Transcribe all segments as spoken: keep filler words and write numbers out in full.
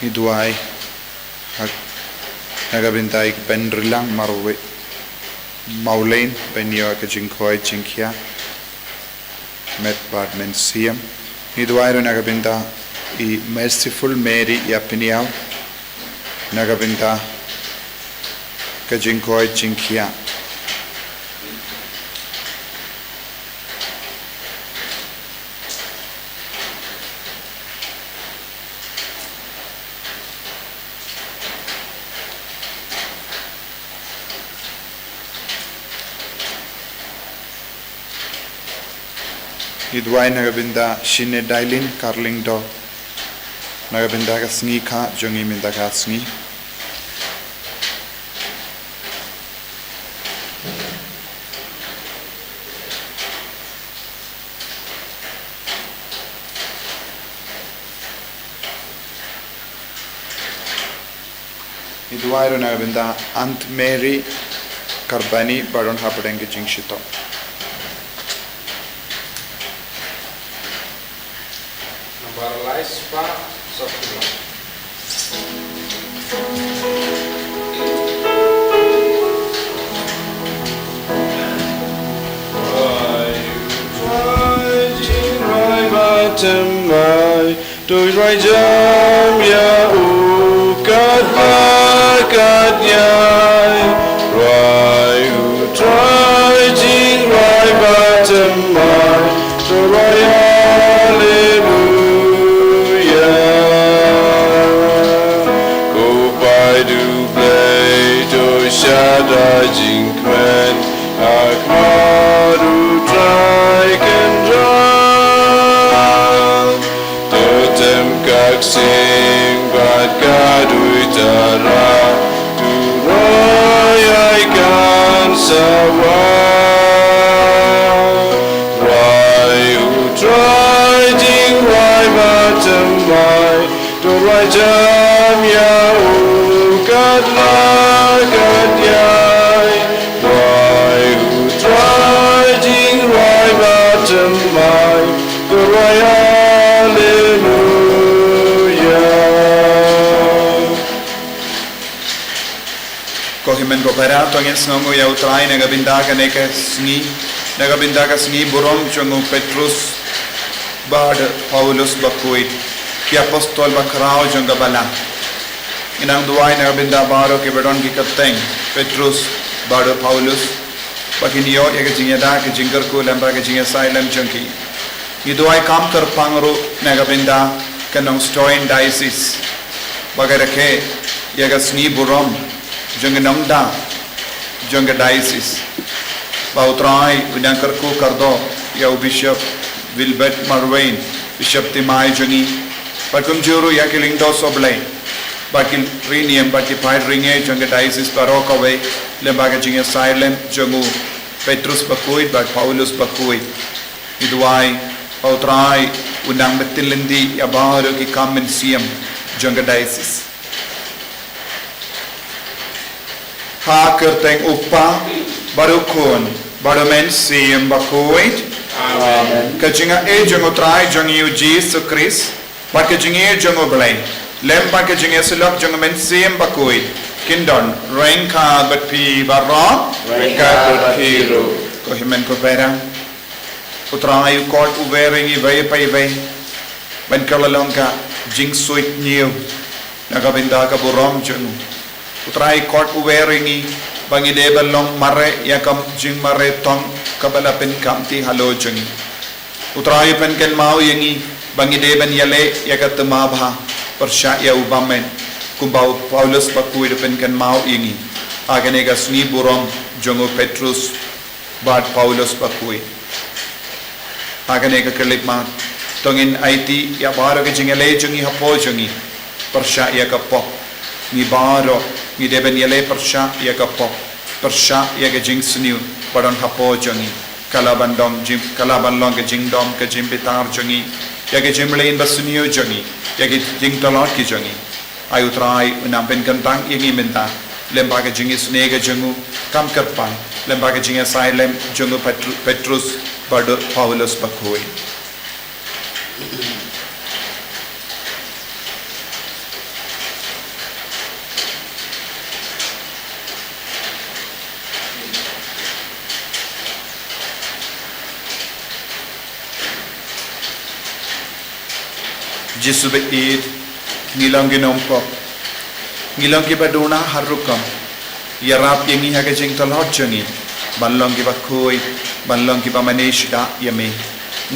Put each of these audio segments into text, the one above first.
Duwai ha, na ka bynta i Ben Rilang Marwe Mawlein, ban ïoh ka jingkoit jingkhiah met bad mynsiem. Ngi duwai ruh na ka bynta i Merciful Mary ïa Pynïaw, na ka bynta ka jingkoit jingkhiah. Ngi duwai na ka bynta Shine Dailin Karling Do, na ka bynta ka sngi kha jong i mynta ka sngi. Ngi duwai ruh na ka bynta Aunt Mary Karbani, ba don hapdeng ka jingshitom. Nambar lai spah saphew. Ai, u Trai jingrai bad thymmai, to rai jam ïa u katba katïai. Rai u Trai jingrai bad thymmai, to rai haleluya. Ko Blei U Blei, to shad ha jingkmen, ha khmat U Trai Kynrad. To tem ka ksing bad ka duitara, to rai ai kan sawa. Rai u Trai jingrai bad thymmai, to rai jam ïa u katba katïai. Rai u Trai jingrai bad thymmai, to rai haleluya. Ko hynmen ko para, to ngin sngewnguh ïa u Trai na ka bynta kane ka sngi, na ka bynta ka sngi burom jong u Petrus bad Paulus bakhuid, ki apostol bakhraw jong ka balang. Ngi nang duwai na ka bynta baroh kiba don ki kyrteng Petrus bad Paulus, ba kin ïoh ïa ka jingïada, ka jingkyrkhu lem bad ka jingïasaid lem jong ki. Ngi duwai kham kyrpang ruh na ka bynta ka Nongstoiñ Diocese, ba ka rakhe ïa ka sngi burom jong ka nongda jong ka diocese. Ba u Trai un nang kyrkhu kyrdoh ïa u Bishop Wilbert Marwein, Bishop thymmai jong ngi, bad kumjuh ruh ïa ki lyngdoh sohblei, bad ki riewniam, bad ki paid riewngeit jong ka diocese baroh kawei, lem bad ka jingïasaid lem jong u Petrus bakhuid bad Paulus bakhuid. Ngi duwai ba u Trai un nang btin lynti ïa baroh ki kam mynsiem jong ka diocese. Ha ka kyrteng u Kpa, bad u Khun, bad u Mynsiem Bakhuid. Amen. Ka jingaiei jong u Trai jong ngi u Jisu Khrist, bad ka jingïeit jong u Blei, lem bad ka jingïasyllok jong u Mynsiem Bakhuid, kin don ryngkat bad phi baroh. Ryngkat bad phi ruh. Ko hynmen ko para, u Trai u khot uwei ïa ngi iwei pa iwei ban kylla long ka jingsuidñiew na ka bynta ka burom jong u. U Trai u khot uwei ïa ngi ba ngi dei ban long mareh ïa ka jingmareh tong kaba la pynkamti halor jong ngi. U Trai u pynkynmaw ïa ngi ba ngi dei ban ïaleh ïa ka thma bha pyrshah ïa u bymman, kumba u Paulus bakhuid u pynkynmaw ïa ngi ha kane ka sngi burom jong u Petrus bad Paulus bakhuid. Ha kane ka khyllipmat, to ngin aiti ïa baroh ka jingïaleh jong ngi hapoh jong ngi pyrshah ïa ka pop. Ngi baroh ngi dei ban ïaleh pyrshah ïa ka pop, pyrshah ïa ka jingsniew ba don hapoh jong ngi, ka la ban dom jing, ka la ban long ka jingdom ka jingbitar jong ngi ïa ka jingmlien basniew jong ngi, ïa ka jingtlot ki jong ngi. Ai u Trai un nang pynkyntang ïa ngi mynta lem bad ka jingisynei ka jong u, kham kyrpang lem bad ka jingïasaid lem jong u Petru-, Petrus bad u Paulus bakhuid. Jisu ba ïeit, ngi long ki nongpop, ngi long kiba duna har rukom. Ïarap ïa ngi ha ka jingtlot jong ngi ban long kiba khuid, ban long kiba mane shisha ïa me.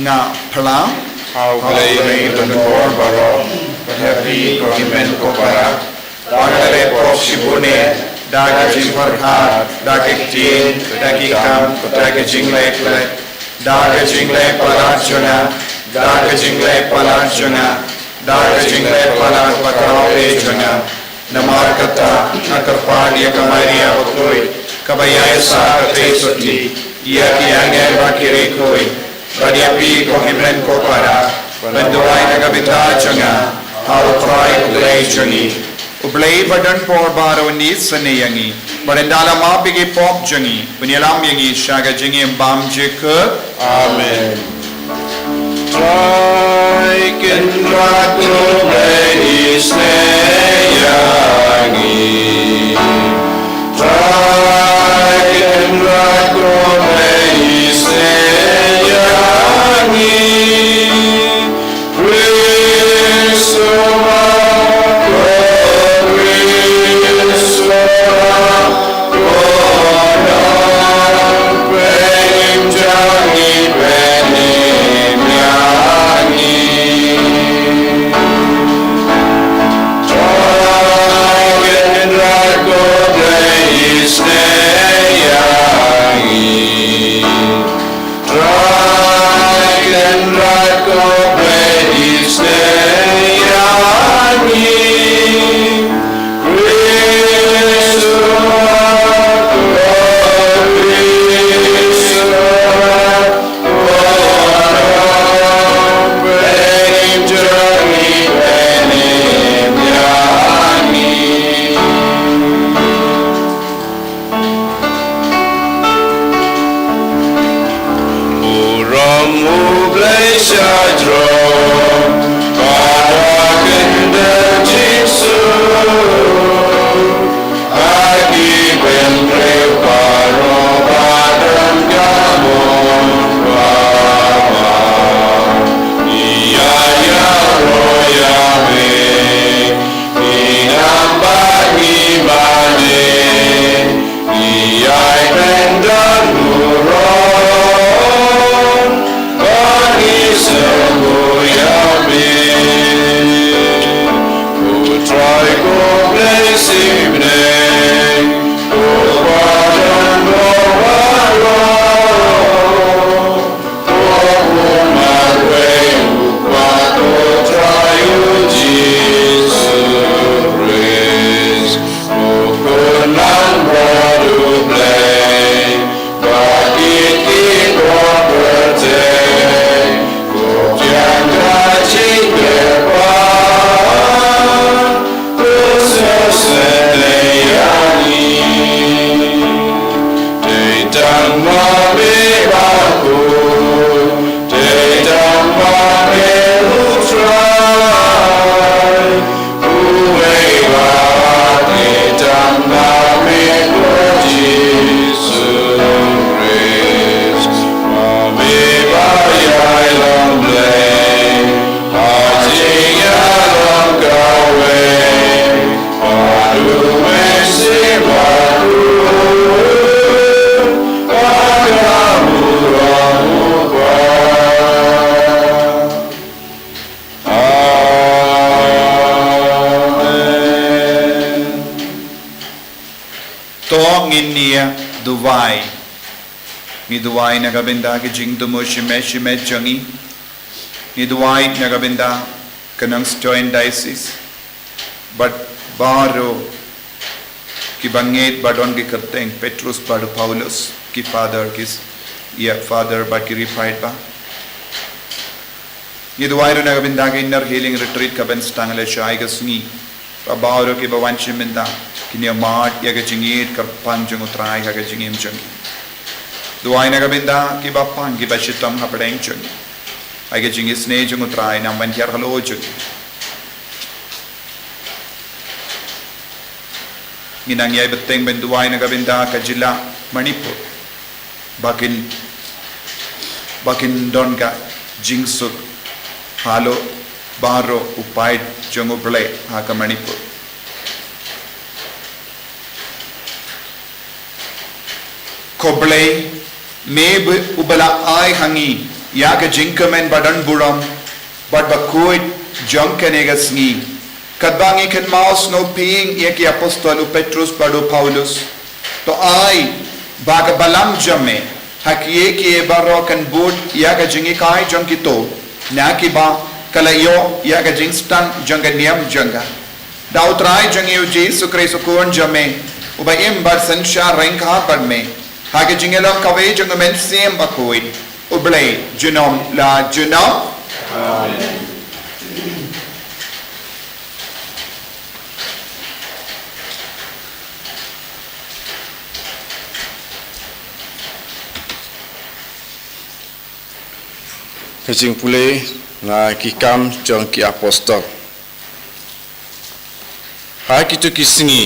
Nga phla ha U Blei ba don bor baroh, bad ha phi ko hynmen ko para, ba nga la leh pop shibun eh, da ka jingpyrkhat, da ka ktien, da ki kam, da ka jingleh klet, da ka jingleh palat jong nga, da ka jingleh palat jong nga, da ka jingleh palat bakhraw eh jong nga. Namar kata nga kyrpad ïa ka Maria bakhuid, kaba ïaisah ka trei sotti, ïa ki angel bad ki riewkhuid, bad ïa phi ko hynmen ko para, ban duwai na ka bynta jong nga ha U Trai U Blei jong ngi. U Blei ba don bor baroh un isynei ïa ngi, bad un da la map ïa ki pop jong ngi, un ïalam ïa ngi sha ka jingim bymjukut. Amen. Trai Kynrad ko Blei isynei ïa ngi. Trai Kynrad ko Blei isynei ïa ngi. Khrist, ko Khrist, ko Nongpynim jong ngi, pynim ïa ngi. Trai Kynrad ko Blei isynei ïa ngi. Trai Kynrad ko Blei isynei ïa ngi. Khrist, ko Khrist, ko Nongpynim jong ngi, pynim ïa ngi. Burom U Blei sha jrong, bad ha khyndew jingsuk. Ha ki bynriew baroh ba don ka mon ba bha, ngi ïa ïaroh ïa me. Ngi ïam bad ngi mane, ngi ïai bynta burom, ba ngi sngewbha ïa me. Ko Trai ko Blei Sibneng, ko ba don bor baroh. Dei tang ma me ba khuid, dei tang ma me U Trai, uwei pat dei tang ma me ko Jisu Khrist. Ma me ba ïalam Blei ha jingïalam kawei. To ngin ïa duwai. Ngi duwai na ka bynta ki jingthmu shimet shimet jong ngi. Ngi duwai na ka bynta ka Nongstoiñ Diocese bad baroh kiba ngeit ba don ki kyrteng Petrus bad Paulus, ki Father, ki s-, ïa Father bad ki riewpaidbah. Ngi duwai ruh na ka bynta ka Inner Healing Retreat kaban sdang lashai ka sngi. Ba baroh kiba wan shim bynta kin ïa mad ïa ka jingïeit kyrpang jong U Trai ha ka jingim jong ki. Duwai na ka bynta kiba pang kiba shitom hapdeng jong ki. Ha ka jingisynei jong U Trai namar ban hiar halor jong ki. Ngi nang ïai bteng ban duwai na ka bynta ka jylla Manipur. Ba kin, ba kin don ka jingsuk halor baroh u paid jong U Blei ha ka Manipur. Ko Blei, me ba, uba la ai ha ngi ïa ka jingkmen ba don burom bad ba khuid jong kane ka sngi, katba ngi kynmaw sngewbha ïa ki apostol u Petrus bad u Paulus, to ai ba ka balang jong me ha kiei kiei baroh kan bud ïa ka jinghikai jong kito na kiba ka la ïoh ïa ka jingstad jong ka niam jong ka. Da U Trai jong ngi U Jisu Khrist U Khun jong me, uba im bad synshar ryngkat bad me ha ka jingïalam kawei jong U Mynsiem Bakhuid, U Blei junom la junom. Amen. Ka jingpule na Ki Kam jong ki Apostol. Ha kito ki sngi,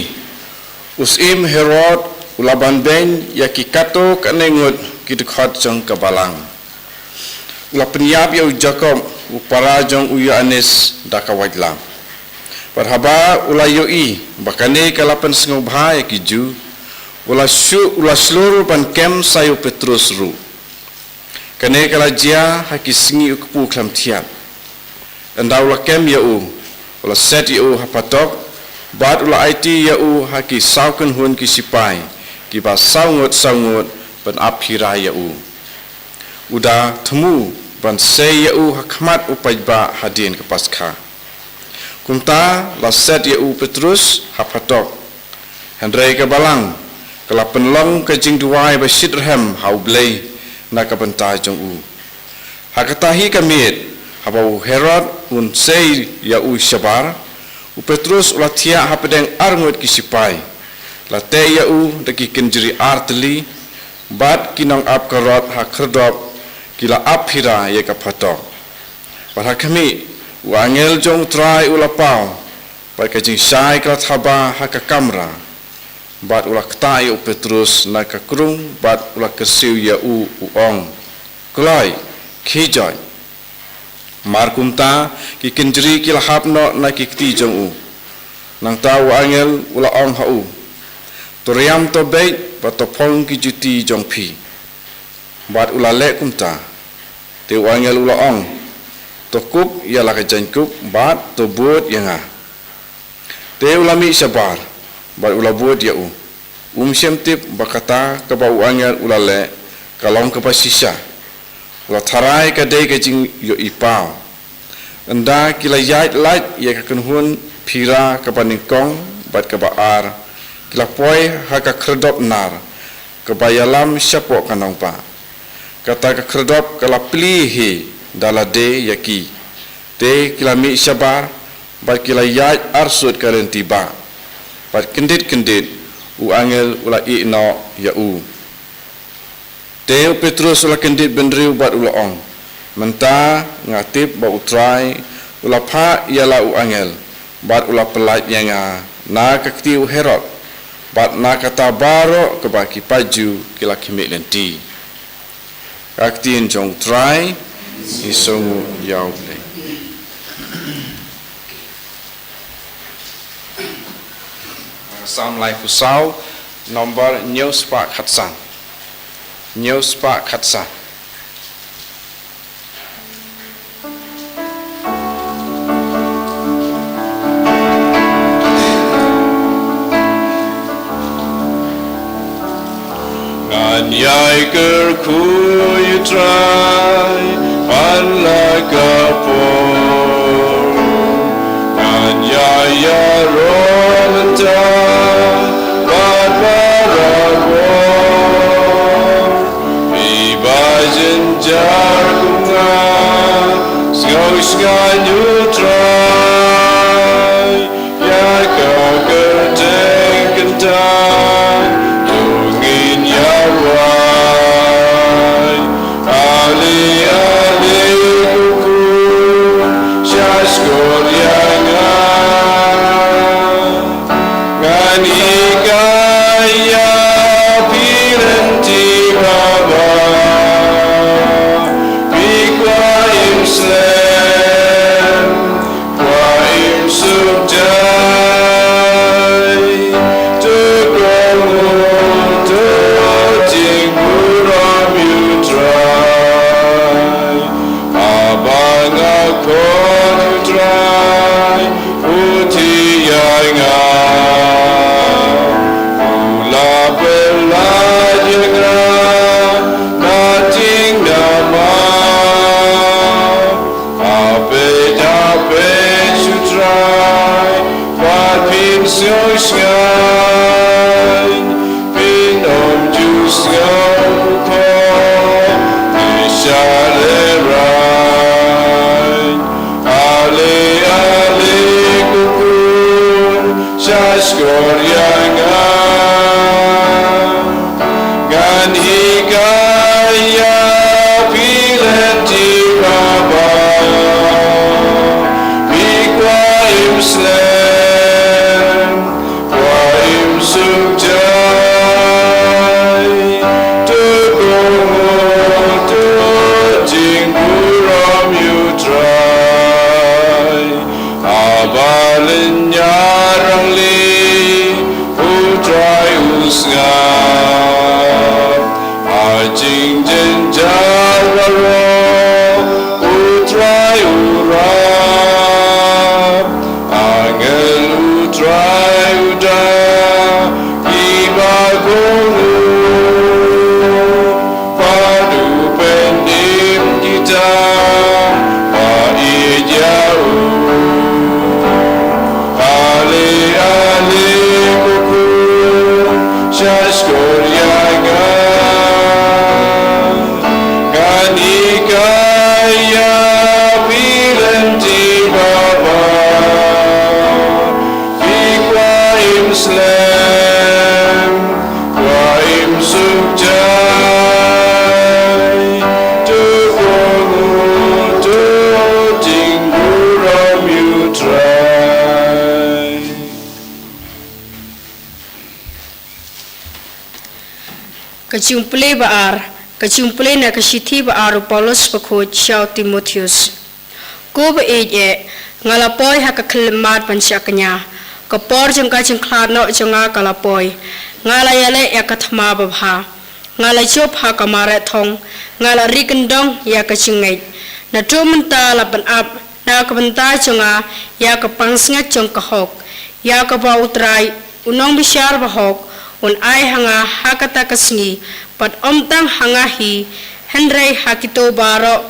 u Syiem Herod u la ban beiñ ïa ki katto katne ngut ki dkhot jong ka balang. U la pynïap ïa u Jakob, u para jong u Ïoannis, da ka waitlam. Bad haba u la ïohi ba kane ka la pynsngewbha ïa ki Jiw, u la shu-, u la shlur ban kem sa ïa u Petrus ruh. Kane ka la jia ha ki sngi u kpu khlem thiat. Ynda u la kem ïa u, u la set ïa u ha phatok, bad u la aiti ïa u ha ki saw kynhun ki sipai, kiba saw ngut saw ngut ban ap hira ïa u. U da thmu ban sei ïa u ha khmat u paidbah hadien ka Paskha. Kumta la set ïa u Petrus ha phatok. Hynrei ka balang ka la pynlong ka jingduwai ba shitrhem ha U Blei na ka bynta jong u. Ha kata hi ka miet, haba u Herod un sei ïa u shabar, u Petrus u la thiah hapdeng ar ngut ki sipai. La teh ïa u da ki kynjri ar tylli, bad ki nongap karot ha khyrdop ki la ap hira ïa ka phatok. Bad ha khmih, u angel jong U Trai u la paw, bad ka jingshai ka la thaba ha ka kamra. Bad u la ktah ïa u Petrus na ka krung, bad u la kyrsiew ïa u, u ong, "Kloi, khie joit." Mar kumta, ki kynjri ki la hap noh na ki kti jong u. Nangta u angel u la ong ha u, "To riam, to beit, bad to phong ki juti jong phi." Bad u la leh kumta. Te u angel u la ong, "To kup ïa la ka jaiñkup, bad to bud ïa nga." Te u la mih shabar, bad u la bud ïa u. Um shym tip ba kata kaba u angel u la leh ka long kaba shisha. U la tharai ka dei ka jingïohi paw. Ynda ki la ïaid lait ïa ka kynhun phira kaba nyngkong bad kaba ar, ki la poi ha ka khyrdop nar kaba ïalam shapoh ka nongbah. Kata ka khyrdop ka la plie hi da lade ïa ki. Te ki la mih shabar, bad ki la ïaid arsut ka lynti bah. Bad kyndit kyndit, u angel u la ïeh noh ïa u. Te u Petrus u la kyndit bynriew bad u la ong, "Mynta nga tip ba U Trai u la phah ïa la u angel, bad u la pyllait ïa nga na ka kti u Herod, bad na kata baroh kaba ki paid Jiw ki la khmih lynti." Ka ktien jong U Trai. Ngi sngewnguh ïa U Blei. Salm laiphew saw, nombor hynñiew spah khatsan. Hynñiew spah khatsan. Ngan ïai kyrkhu ïa U Trai man la ka por. Ngan ïai ïaroh mynta bad baroh. Phi ba jynjar kum nga, sngewsngaiñ ïa U Trai. Ïa ka kyrteng kyntang, to ngin ïawai. Ale, ale, ko khun, sha shkor ïa nga. Ngan hikai ïa phi lynti baroh, phi kwah im slem. nga, u la pynlait ïa nga na tyngka namar ha pyrthei, ha pyrthei, U Trai, ba phin sngewsih, phin ym ju sngewkhuslai, phi sha lehrain. Ale, ale, ko Khun, sngap skhor ïa nga. Ngan hikai ïa phi lynti baba. Phi kwah im slem, kwah im suk jai, to kohnguh, to jingburom ïa U Trai. Haba lynñiar rangli, U Trai u sngap. Ha jingjynjar baroh, U Trai u rap. Angel U Trai u da ïa kiba kohnguh. Bad u pynim kita ba ïeit ïa u. Ale, ale, ko Khun, sngap skhor ïa nga. Ngan hikai ïa phi lynti baba. Phi kwah im slem, kwah im suk jai, to kohnguh, to jingburom ïa U Trai. Ka jingpule ba ar, ka jingpule na ka shithi ba ar u Paulus bakhuid sha u Timotheus. Ko ba ïeit eh, nga la poi ha ka khyllipmat ban shah kñia. Ka por jong ka jingkhlad noh jong nga ka la poi. Nga la ïaleh ïa ka thma babha. Nga la jop ha ka mareh thong. Nga la ri kyndong ïa ka jingngeit. Naduh mynta la pynap na ka bynta jong nga ïa ka pansngiat jong ka hok. Ïa kaba U Trai, u nongbishar bahok, un ai ha nga ha kata ka sngi, bad ym tang ha nga hi, hynrei ha kito baroh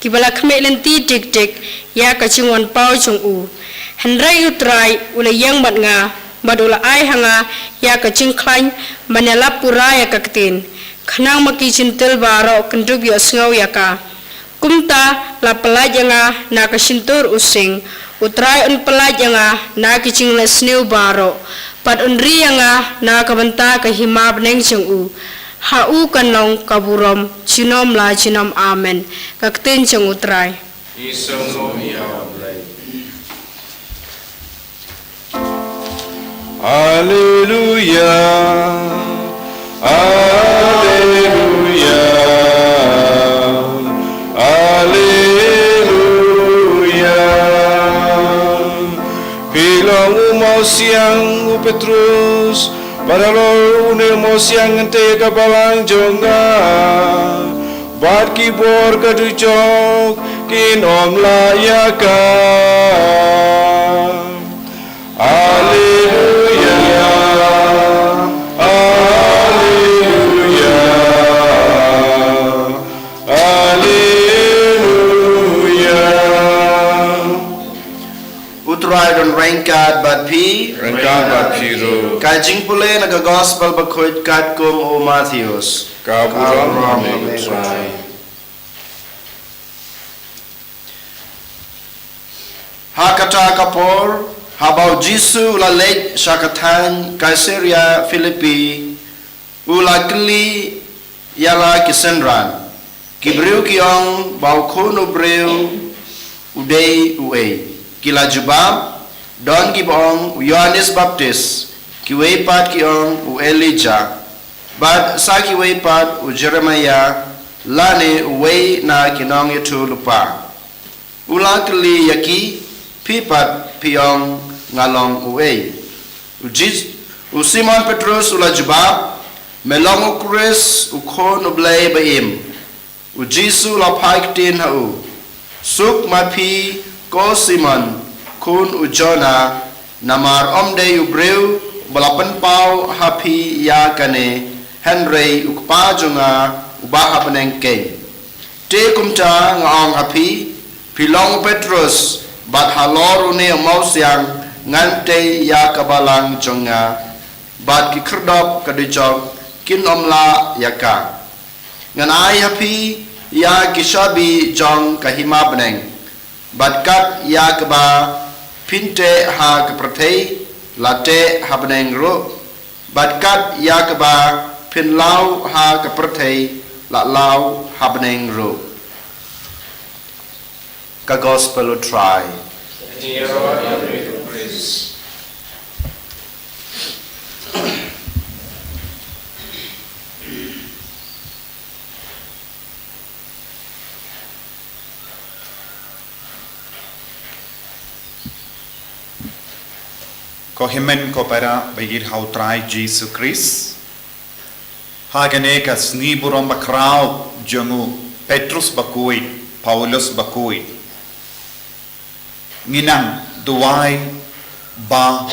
kiba la khmih lynti dik dik ïa ka jingwan paw jong u. Hynrei U Trai u la ïeng bad nga, bad u la ai ha nga ïa ka jingkhlaiñ ban ïalap pura ïa ka ktien, khnang ba ki Jentil baroh kin dup ïohsngew ïa ka. Kumta la pyllait ïa nga na ka shyntur u sing, U Trai un pyllait ïa nga na ki jingleh sniew baroh, bad un ri ïa nga na ka bynta ka hima bneng jong u. Ha u kan long ka burom junom la junom. Amen. Ka ktien jong U Trai. Ngi sngewbha ïa U Blei. Haleluya, haleluya, haleluya. Phi long u mawsiang u Petrus, bad halor une u mawsiang ngin tei ïa ka balang jong nga. Bad ki bor ka dujok kin ym lah ïa ka. Haleluya, haleluya, haleluya. U Trai don ryngkat bad phi. Ryngkat bad phi ruh. Ka jingpule na ka Gospel bakhuid katkum u Mathaios. Ka burom ha me, U Trai. Ha kata ka por, haba u Jisu u la leit sha ka thaiñ Kaisaria Philipi, u la kylli ïa la ki synran, ki briew ki ong ba u Khun u briew u dei uei? Ki la jubab, don kiba ong u Ïoannis Baptis, kiwei pat ki ong u Elijah, bad sa kiwei pat u Jeremiah, lane uwei na ki nongïathuhlypa. U la kylli ïa ki, phi pat phi ong nga long uei? U Jis-, u Simon Petrus u la jubab, me long u Khrist, u Khun u Blei ba im. U Jisu u la phai ktien ha u, suk ma phi ko Simon, khun u Jonah, Namar ym dei u briew ba la pynpaw ha phi ïa kane, hynrei u Kpa jong nga uba ha bneng keiñ. Te kumta nga ong ha phi, phi long u Petrus, bad halor une u mawsiang ngan tei ïa ka balang jong nga, bad ki khyrdop ka dujok kin ym lah ïa ka. Ngan ai ha phi ïa ki shabi jong ka hima bneng. Bad kat ïa kaba phin teh ha ka pyrthei, la teh ha bneng ruh. Bad kat ïa kaba phin law ha ka pyrthei, la law ha bneng ruh. Ka Gospel u Trai. Ko hynmen ko para ba ïeit ha u Trai Jisu Khrist. Ha kane ka sngi burom bakhraw jong u Petrus bakhuid, Paulus bakhuid. Ngi nang duwai ba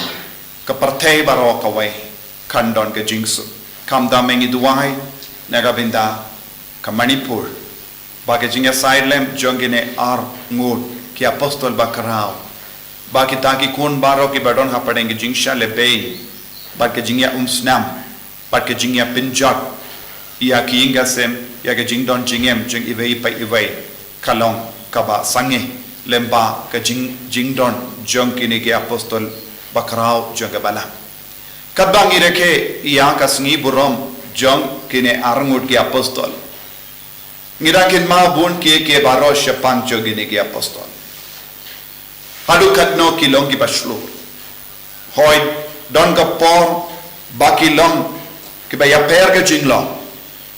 ka pyrthei baroh kawei kan don ka jingsuk. Kam dam ngi duwai na ka bynta ka Manipur. Ba ka jingïasaid lem jong kine arngut ki apostol bakhraw. Ba kita ki khun baroh kiba don hapdeng ka jingshah lehbeiñ. Ba ka jingïaumsnam. Bad ka jingïapynjot ïa ki ïing ki sem, ïa ka jingdon jingem jong iwei pa iwei, ka long kaba sangeh lem bad ka jing, jingdon jong kine ki apostol bakhraw jong ka balang. Katba ngi rakhe ïa ka sngi burom jong kine arngut ki apostol, ngi da kynmaw bun kiei kiei baroh shaphang jong kine ki apostol. Haduh katno ki long kiba shlur. Hooid, don ka por ba ki long kiba ïapher ka jinglong.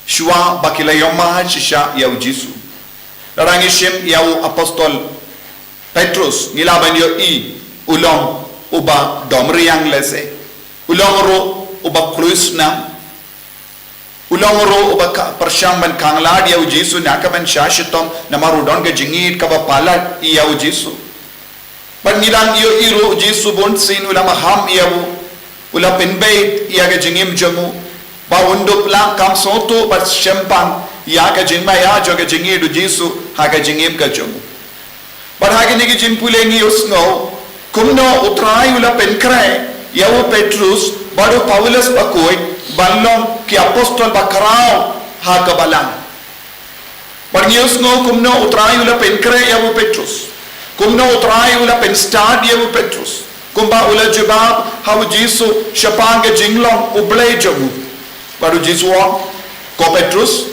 Shuwa ba ki la ïohmad shisha ïa u Jisu. Lada ngi shim ïa u apostol Petrus, ngi lah ban ïohi u long uba dom riang lehse. U long ruh uba khlus nam. U long ruh uba ka, pyrshang ban khanglad ïa u Jisu na ka ban shah shitom, namar u don ka jingïeit kaba palat ïa u Jisu. Bad ngi dang ïohi ruh u Jisu bunsien u la maham ïa u, u la pynbeit ïa ka jingim jong u. Ba un dup lang kam sngewthuh bad shemphang ïa ka jingmaïa jong ka jingïeit u Jisu ha ka jingim ka jong u. Bad ha kine ki jingpule ngi ïohsngew kumno u Trai u la pynkhreh ïa u Petrus bad u Paulus bakhuid ban long ki apostol bakhraw ha ka balang. Bad ngi ïohsngew kumno u Trai u la pynkhreh ïa u Petrus. Kumno u Trai u la pynstad ïa u Petrus. Kumba u la jubab ha u Jisu shaphang ka jinglong U Blei jong u. Bad u Jisu u ong, ko Petrus,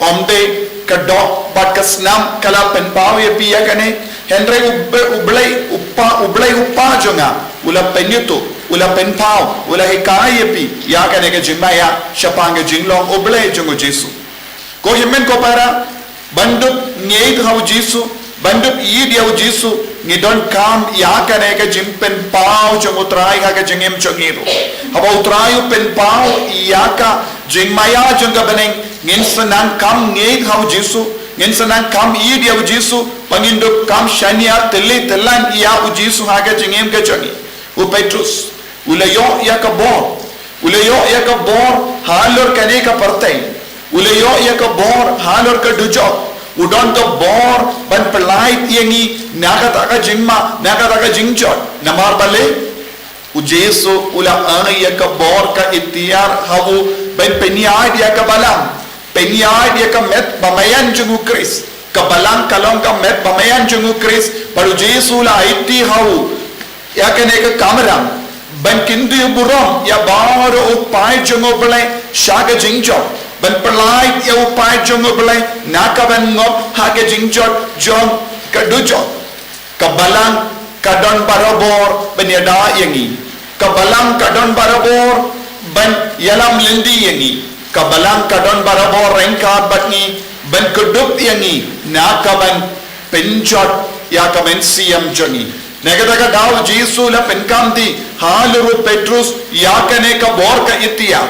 ym dei ka doh bad ka snam ka la pynpaw ïa phi ïa kane, hynrei U Be-, U Blei u Pa, U Blei u Pa jong nga, u la pynïathuh, u la pynpaw, u la hikai ïa phi ïa kane ka jingmaïa shaphang ka jinglong U Blei jong u Jisu. Ko hynmen ko para, ban dup ngeit ha u Jisu, ban dup ïeit ïa u Jisu, ngi donkam ïa kane ka jingpynpaw jong u Trai ha ka jingim jong ngi ruh. Haba u Trai u pynpaw ïa ka jingmaïa jong ka bneng, ngin sa nang kam ngeit ha u Jisu, ngin sa nang kam ïeit ïa u Jisu, ba ngin dup kam shaniah tylli tyllan ïa u Jisu ha ka jingim ka jong ngi. U Petrus u la ïoh ïa ka bor, u la ïoh ïa ka bor halor kane ka pyrthei, u la ïoh ïa ka bor halor ka dujok, u don ka bor ban pyllait ïa ngi na kata ka jingma, na kata ka jingjot. Namar balei? U Jisu u la ai ïa ka bor ka iktiar ha u ban pynïaid ïa ka balang, pynïaid ïa ka met bamaian jong u Khrist. Ka balang ka long ka met bamaian jong u Khrist, bad u Jisu u la aiti ha u ïa kane ka kamram ban kyntu burom ïa baroh u paid jong U Blei sha ka jingjot, ban pyllait ïa u paid jong U Blei na ka ban ngop ha ka jingjot jong ka dujok. Ka balang ka don barabor ban ïada ïa ngi. Ka balang ka don barabor ban ïalam lynti ïa ngi. Ka balang ka don barabor ryngkat bad ngi ban kdup ïa ngi na ka ban pynjot ïa ka mynsiem jong ngi. Na kata ka daw u Jisu u la pynkhamti halor u Petrus ïa kane ka bor ka iktiar.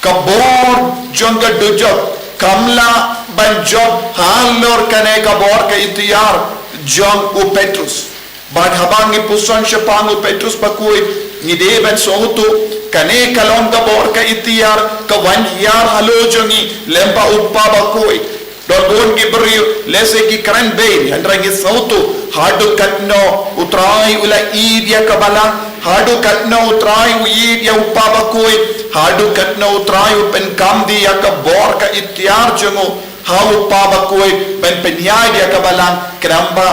Ka bor jong ka dujok kam lah ban jop halor kane ka bor ka iktiar jong u Petrus. Bad haba ngi puson shaphang u Petrus Bakhuid, ngi dei ban sngewthuh, kane ka long ka bor ka iktiar ka wan hiar halor jong ngi lyngba u Kpa Bakhuid. Don bun ki briew lehse ki kren beiñ, hynrei ngi sngewthuh haduh katno u Trai u la ïeit ïa ka balang, haduh katno u Trai u ïeit ïa u Kpa Bakhuid, haduh katno u Trai u pynkam dih ïa ka bor ka iktiar jong u ha u Kpa Bakhuid ban pynïaid ïa ka balang, khnang ba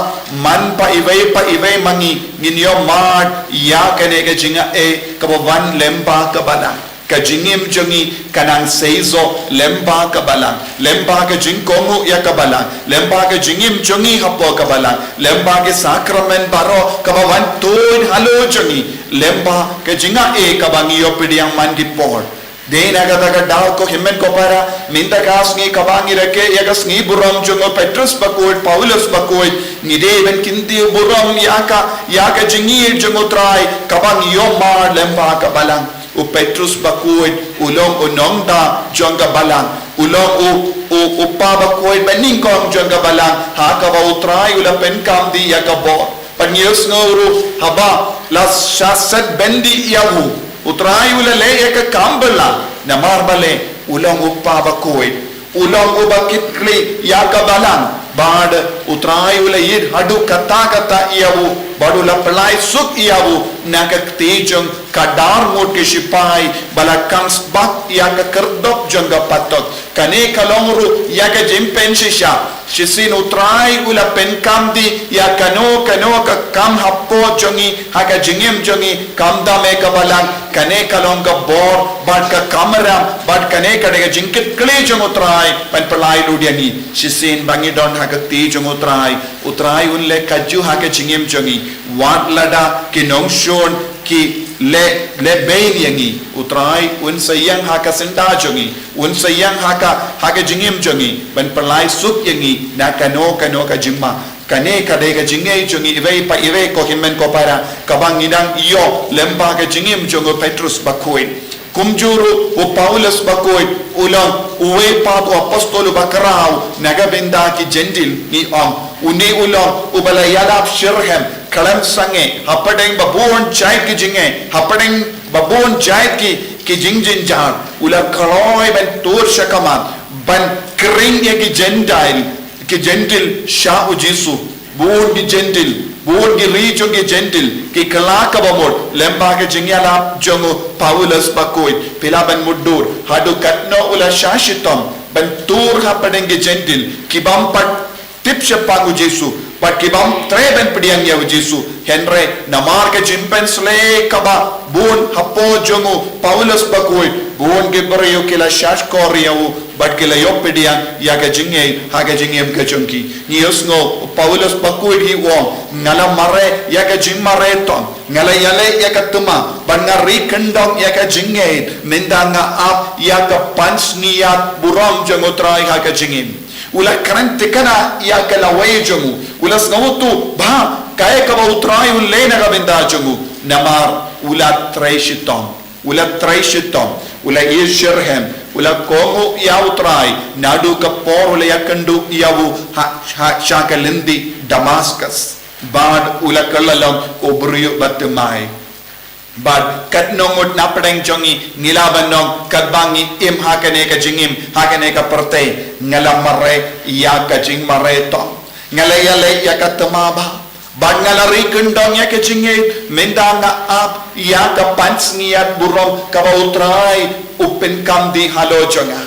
man ba iwei pa iwei ma ngi ngin ïoh mad ïa kane ka jingaiei kaba wan lyngba ka balang. Ka jingim jong ngi kan nang seisoh lyngba ka balang, lyngba ka jingkohnguh ïa ka balang, lyngba ka jingim jong ngi hapoh ka balang, lyngba ki sakramen baroh kaba wan tuid halor jong ngi, lyngba ka jingaiei kaba ngi ïoh pdiang man ki por. Dei na kata ka daw ko hynmen ko para, mynta ka sngi kaba ngi rakhe ïa ka sngi burom jong u Petrus Bakhuid, Paulus Bakhuid, ngi dei ban kyntiew burom ïa ka, ïa ka jingïeit jong u Trai kaba ngi ïoh mad lyngba ka balang. U Petrus Bakhuid u long u nongda jong ka balang, u long u, u, u Kpa Bakhuid banyngkong jong ka balang, ha kaba u Trai u la pynkam dih ïa ka bor. Bad ngi ïohsngew ruh haba la shah set byndi ïa u, u Trai u la leh ïa ka kam bylla, namar balei? U long u Kpa Bakhuid, u long uba kit khlieh ïa ka balang. Bad u Trai u la ïeit haduh katta katta ïa u, bad u la pynlait suk ïa u na ka kti jong ka dar ngut ki shipai ba la khang sbat ïa ka khyrdop jong ka patok. Kane ka long ruh ïa ka jingpynshisha. Shisien u Trai u la pynkam dih ïa kano kano ka kam hapoh jong ngi, ha ka jingim jong ngi, khamtam ïa ka balang. Kane ka long ka bor bad ka kamram, bad kane ka dei ka jingkit khlieh jong u Trai ban pynlait lut ïa ngi. Shisien ba ngi don ha ka kti jong u Trai, u Trai un leh kajuh ha ka jingim jong ngi. Wat lada ki nongshun ki leh, leh beiñ ïa ngi, u Trai un sa ïeng ha ka syndah jong ngi, un sa ïeng ha ka, ha ka jingim jong ngi ban pynlait suk ïa ngi na kano kano ka jingma. Kane ka dei ka jingngeit jong ngi iwei pa iwei ko hynmen ko para, kaba ngi dang ïoh lyngba ka jingim jong u Petrus Bakhuid. Kumjuh ruh u Paulus Bakhuid u long uwei pat u apostol uba khraw na ka bynta ki Jentil, ngi ong. Une u long uba la ïalap shitrhem khlem sangeh hapdeng ba bun jait ki jingeh, hapdeng ba bun jait ki, ki jingjynjar. U la kloi ban tur shakhmat ban khring ïa ki Jentil, ki Jentil sha u Jisu. Bun ki Jentil, bun ki ri jong ki Jentil ki kylla kaba mut lyngba ka jingïalap jong u Paulus Bakhuid. Phi lah ban mutdur haduh katno u la shah shitom ban tur hapdeng ki Jentil ki bym pat tip shaphang u Jisu bad ki bym treh ban pdiang ïa u Jisu. Hynrei namar ka jingpynshlei kaba bun hapoh jong u Paulus Bakhuid, bun ki briew ki la shahshkor ïa u bad ki la ïoh pdiang ïa ka jingngeit ha ka jingim ka jong ki. Ngi ïohsngew u Paulus Bakhuid u ong, nga la mareh ïa ka jingmareh tong, nga la ïaleh ïa ka thma, bad nga ri kyndong ïa ka jingngeit, mynta nga ap ïa ka pansngiat burom jong u Trai ha ka jingim. U la kren thikna ïa ka lawei jong u, u la sngewthuh ba kaei kaba u Trai u leh na ka bynta jong u, namar u la trei shitom. U la trei shitom, u la ïeit shitrhem, u la kohnguh ïa u Trai naduh ka por u la ïakynduh ïa u ha, ha, sha ka lynti Damaskus. Bad u la kylla long u briew ba thymmai. Bad katno ngut napdeng jong ngi ngi lah ban ong, katba ngi im ha kane ka jingim, ha kane ka pyrthei, nga la mareh ïa ka jingmareh tong, nga la ïaleh ïa ka thma bha, bad nga la ri kyndong ïa ka jingngeit, mynta nga ap ïa ka pansngiat burom kaba u Trai u pynkam dih halor jong nga.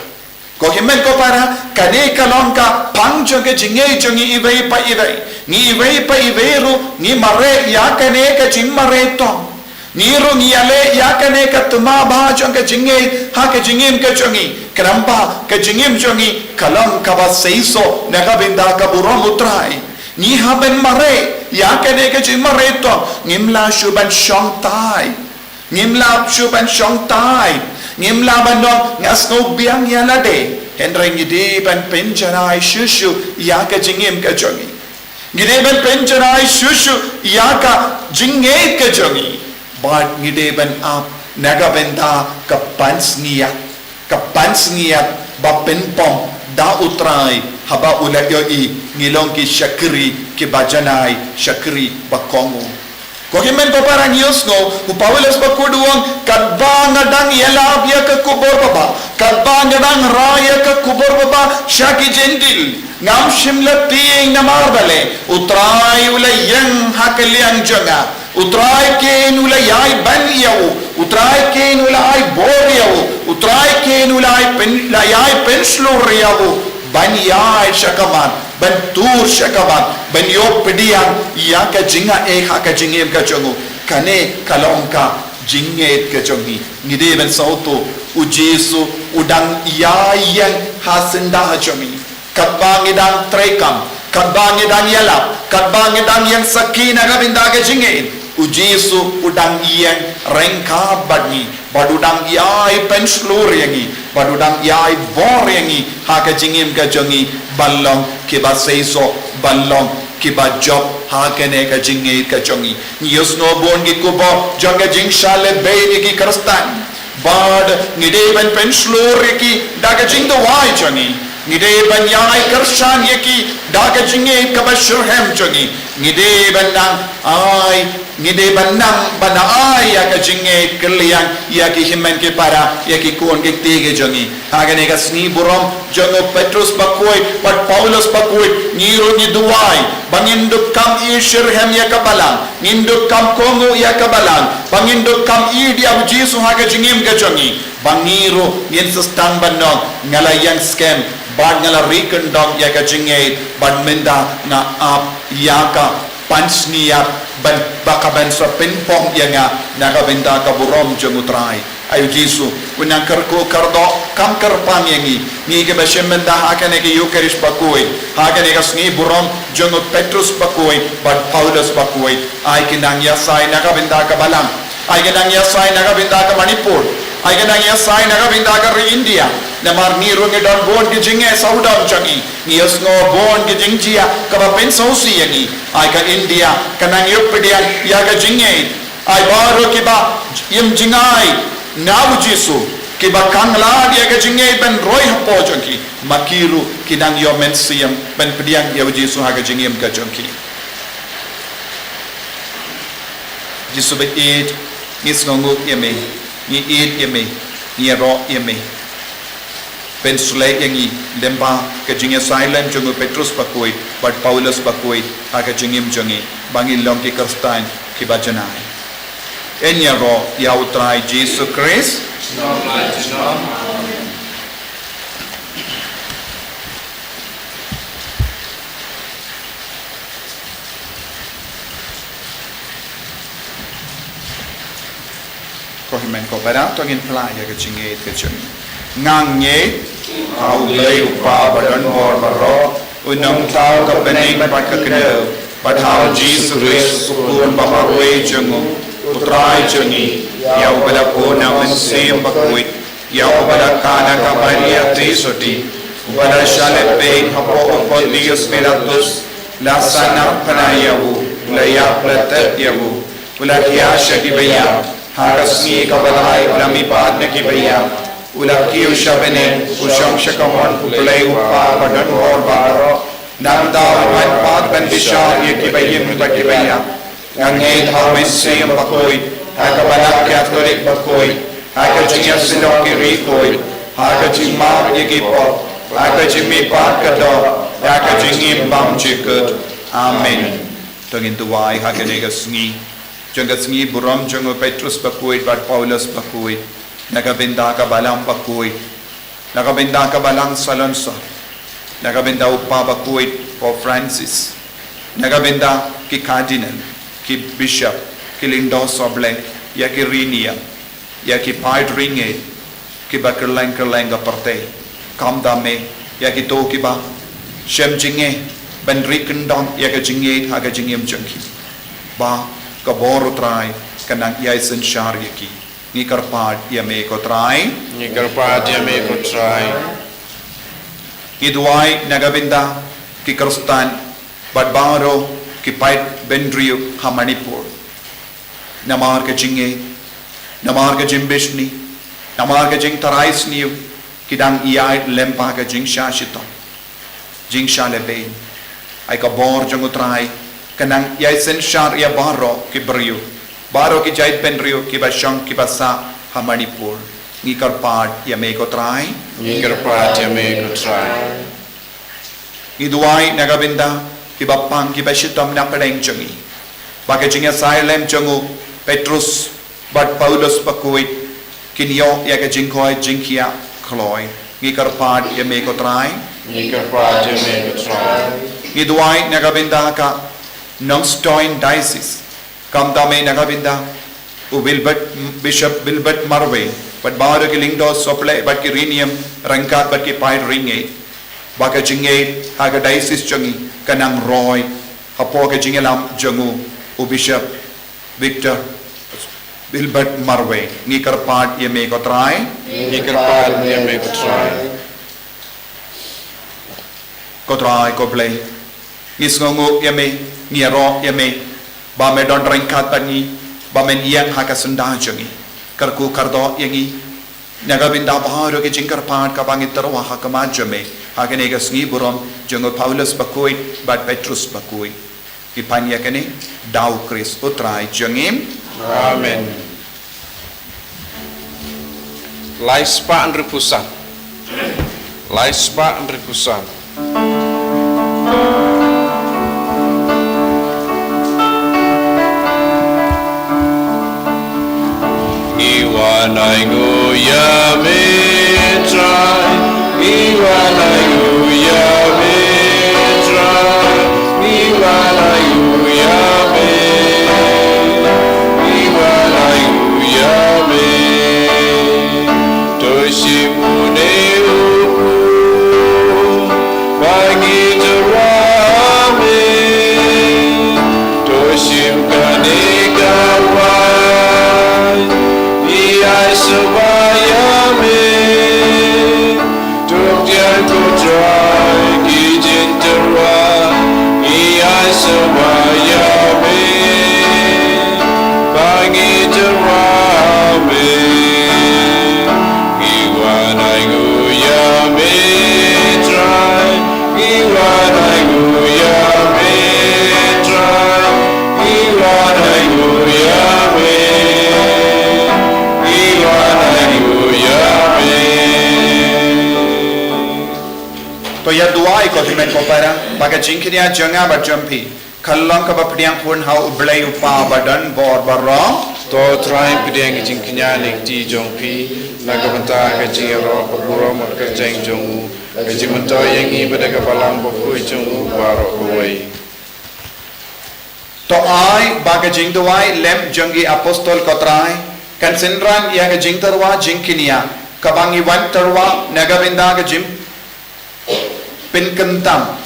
Ko hynmen ko para, kane ka long ka pang jong ka jingngeit jong ngi iwei pa iwei. Ngi iwei pa iwei ruh ngi mareh ïa kane ka jingmareh tong. Ngi ruh ngi ïaleh ïa kane ka thma bha jong ka jingngeit ha ka jingim ka jong ngi. Khnang ba ka jingim jong ngi ka long kaba seisoh na ka bynta ka burom u Trai. Ngi hap ban mareh ïa kane ka jingmareh tong, ngim lah shuh ban shong thait. Ngim lah shuh ban shong thait. Ngim lah ban ong, nga sngew biang ïa lade. Hynrei ngi dei ban pynjanai shuh shuh ïa ka jingim ka jong ngi. Ngi dei ban pynjanai shuh shuh ïa ka jingngeit ka jong ngi. Bad ngi dei ban ap na ka bynta ka pansngiat, ka pansngiat ba pynpom da u Trai Haba u la ïohi, ngi long ki shakri kiba janai, shakri ba kohnguh. Ko hynmen ko para, ngi ïohsngew, u Paulus bakhuid u ong, katba nga dang ïalap ïa ka khubor babha, katba nga dang rah ïa ka khubor babha sha ki Jentil, ngam shym la tieng namar balei, u Trai u la ïeng ha ka liang jong nga. U Trai kein u la ïai ban ïa u. U Trai kein u la ai bor ïa u. U Trai kein u la ai pyn-, la ïai pynshlur ïa u ban ïaid sha khmat, ban tur sha khmat, ban ïoh pdiang ïa ka jingaiei ha ka jingim ka jong u. Kane ka long ka jingngeit ka jong ngi. Ngi dei ban sngewthuh, u Jisu u dang ïai ïeng ha syndah jong ngi. Katba ngi dang treikam, katba ngi dang ïalap, katba ngi dang ïeng sakhi na ka bynta ka jingngeit, u Jisu u dang ïeng ryngkat bad ngi, bad u dang ïai pynshlur ïa ngi, bad u dang ïai bor ïa ngi ha ka jingim ka jong ngi, ban long kiba seisoh, ban long kiba jop ha kane ka jingngeit ka jong ngi. Ngi ïohsngew bun ki khubor jong ka jingshah lehbeiñ ïa ki Khristan. Bad ngi dei ban pynshlur ïa ki da ka jingduwai jong ngi. Ngi dei ban ïai kyrshan ïa ki da ka jingngeit kaba shitrhem jong ngi. Ngi dei ban nang ai, ngi dei ban nang ban ai ïa ka jingngeit kylliang ïa ki hynmen ki para, ïa ki khun ki kti ki jong ngi. Ha kane ka sngi burom jong u Petrus bakhuid bad Paulus bakhuid, ngi ruh ngi duwai ba ngin dup kam ïeit shitrhem ïa ka Balang, ngin dup kam kohnguh ïa ka Balang, ba ngin dup kam ïeit ïa u Jisu ha ka jingim ka jong ngi, ba ngi ruh ngin sa sdang ban ong, nga la ïeng skhem bad nga la ri kyndong ïa ka jingngeit, bad mynta nga ap ïa ka pansngiat ban, ba ka ban sa pynpom ïa nga na ka bynta ka burom jong u Trai. Ai u Jisu u nang kyrkhu kyrdoh, kam kyrpang ïa ngi, ngi kiba shim bynta ha kane ka Ïukharist bakhuid, ha kane ka sngi burom jong u Petrus bakhuid bad Paulus bakhuid. Ai ki nang ïasai na ka bynta ka Balang, ai ki nang ïasai na ka bynta ka Manipur, ai ki nang ïasai na ka bynta ka ri India. Namar ngi ruh ngi don bun ki jingeh sawdong jong ngi, ngi ïohsngew bun ki jingjia kaba pynsngewsih ïa ngi. Ai ka India ka nang ïoh pdiang ïa ka jingngeit. Ai baroh kiba im jngai na u Jisu, kiba khang lad ïa ka jingngeit ban roi hapoh jong ki, ma ki ruh ki nang ïoh mynsiem ban pdiang ïa u Jisu ha ka jingim ka jong ki. Jisu ba ïeit, ngi sngewnguh ïa me, ngi ïeit ïa me, ngi ïaroh ïa me. Pynsleh ïa ngi lyngba ka jingïasai lem jong u Petrus bakhuid bad Paulus bakhuid ha ka jingim jong ngi, ba ngin long ki Khristan kiba janai. Ngin ïaroh ïa u Trai Jisu Khrist. Ko hynmen ko para, to ngin phla ïa ka jingngeit ka jong ngi. Nga ngeit ha U Blei U Kpa badonbor baroh, U Nongthaw ka bneng bad ka kdew, bad ha U Jisu Khrist U Khun ba marwei jong U, U Trai jong ngi, ïa uba la bun na U Mynsiem Bakhuid, ïa uba la khana ka Maria Theisotti, uba la shah lehbeiñ hapoh u Pontius Pilatus, la sahnarphna ïa u, u la ïap la tep ïa u, u la hiar sha kiba ïap, ha ka sngi kaba lai u la mihpat na kiba ïap, u la kiew sha bneng, u shong sha kamon U Blei U Kpa badonbor baroh. Nangta un wan pat ban bishar ïa kiba im bad kiba ïap. Nga ngeit ha U Mynsiem Bakhuid, ha ka Balang Katholik bakhuid, ha ka jingïasyllok ki riewkhuid, ha ka jingmap ïa ki pop, ha ka jingmihpat ka doh, ha ka jingim bymjukut. Amen. To ngin duwai ha kane ka sngi jong ka sngi burom jong u Petrus bakhuid bad Paulus bakhuid, na ka bynta ka Balang bakhuid, na ka bynta ka Balang Salonsor, na ka bynta u Kpa bakhuid Pope Francis, na ka bynta ki Cardinal, ki Bishop, ki Lyngdoh Sohblei, ïa ki riewniam, ïa ki paid riewngeit kiba kylleng kylleng ka pyrthei. Kumta me, ïa kito kiba shem jingeh ban ri kyndong ïa ka jingngeit ha ka jingim jong ki, ba ka bor U Trai kan nang ïai synshar ïa ki. Ngi kyrpad ïa me ko Trai. Ngi kyrpad ïa me ko Trai. Ngi duwai na ka bynta ki Khristan bad baroh ki paid bynriew ha Manipur. Namar ka jingngeit, namar ka jingbishni, namar ka jingtharai sniew, ki dang ïaid lem bad ka jingshah shitom. Jingshah lehbeiñ. Ai ka bor jong U Trai ka nang ïai synshar ïa baroh ki briew, baroh ki jaitbynriew kiba shong kiba sah ha Manipur. Ngi kyrpad ïa me ko Trai. Ngi kyrpad ïa me ko Trai. Ngi duwai na ka bynta kiba pang kiba shitom na pdeng jong ngi, ba ka jingïasaid lem jong u Petrus bad Paulus bakhuid kin ïoh ïa ka jingkoit jingkhiah kloi. Ngi kyrpad ïa me ko Trai. Ngi kyrpad ïa me ko Trai. Ngi duwai na ka bynta ka Nongstoiñ Diocese, kumta me na ka bynta u Wilbert, Bishop Wilbert Marwei bad baroh ki lyngdoh sopleh bad ki riewniam ryngkat bad ki paid riewngeit, ba ka jingngeit ha ka diocese jong ngi ka nang roi hapoh ka jingïalam jong u, u Bishop Victor Wilbert Marwei. Ngi kyrpad ïa me ko Trai. Ngi kyrpad ïa me ko Trai. Ko Trai ko Blei, ngi sngewnguh ïa me, ngi ïaroh ïa me ba me don ryngkat bad ngi, ba men ïeng ha ka syndah jong ngi. Kyrkhu kyrdoh ïa ngi na ka bynta baroh ki jingkyrpad kaba ngi tyrwa ha khmat jong me ha kane ka sngi burom jong u Paulus bakhuid bad Petrus bakhuid. Ngi pan ïa kane da U Khrist U Trai jong ngi. Amen. Lai spah hynriewphew san. Lai spah hynriewphew san. Ngi wan ainguh ïa me Trai, ngi wan ainguh ïa me Trai, ngi wan ainguh ïa me, ngi wan ainguh ïa me. To shim une u ba ngi tyrwa me. To shim kane ka waiñ, ngi ai sngewbha ïa me. To khie ko Trai ki jingtyrwa, ngi ai sngewbha ïa me. Ba ngi tyrwa me. Ngi wan ainguh ïa me Trai, ngi wan ainguh ïa me Trai, ngi wan ainguh ïa me, ngi wan ainguh ïa me. To ïa duwai ko hynmen ko para ba ka jingkñia jong nga bad jong phi kan long kaba pdiang hun ha U Blei U Kpa ba don bor baroh. To Trai pdiang ka jingkñia na ka kti jong phi na ka bynta ka jingïaroh ka burom bad ka kyrteng jong u, ka jingmyntoi ïa ngi bad ka balang bakhuid jong u baroh kawei. To ai ba ka jingduwai lem jong ki apostol ko Trai kan synran ïa ka jingtyrwa jingkñia kaba ngi wan tyrwa na ka bynta ka jing pynkyntam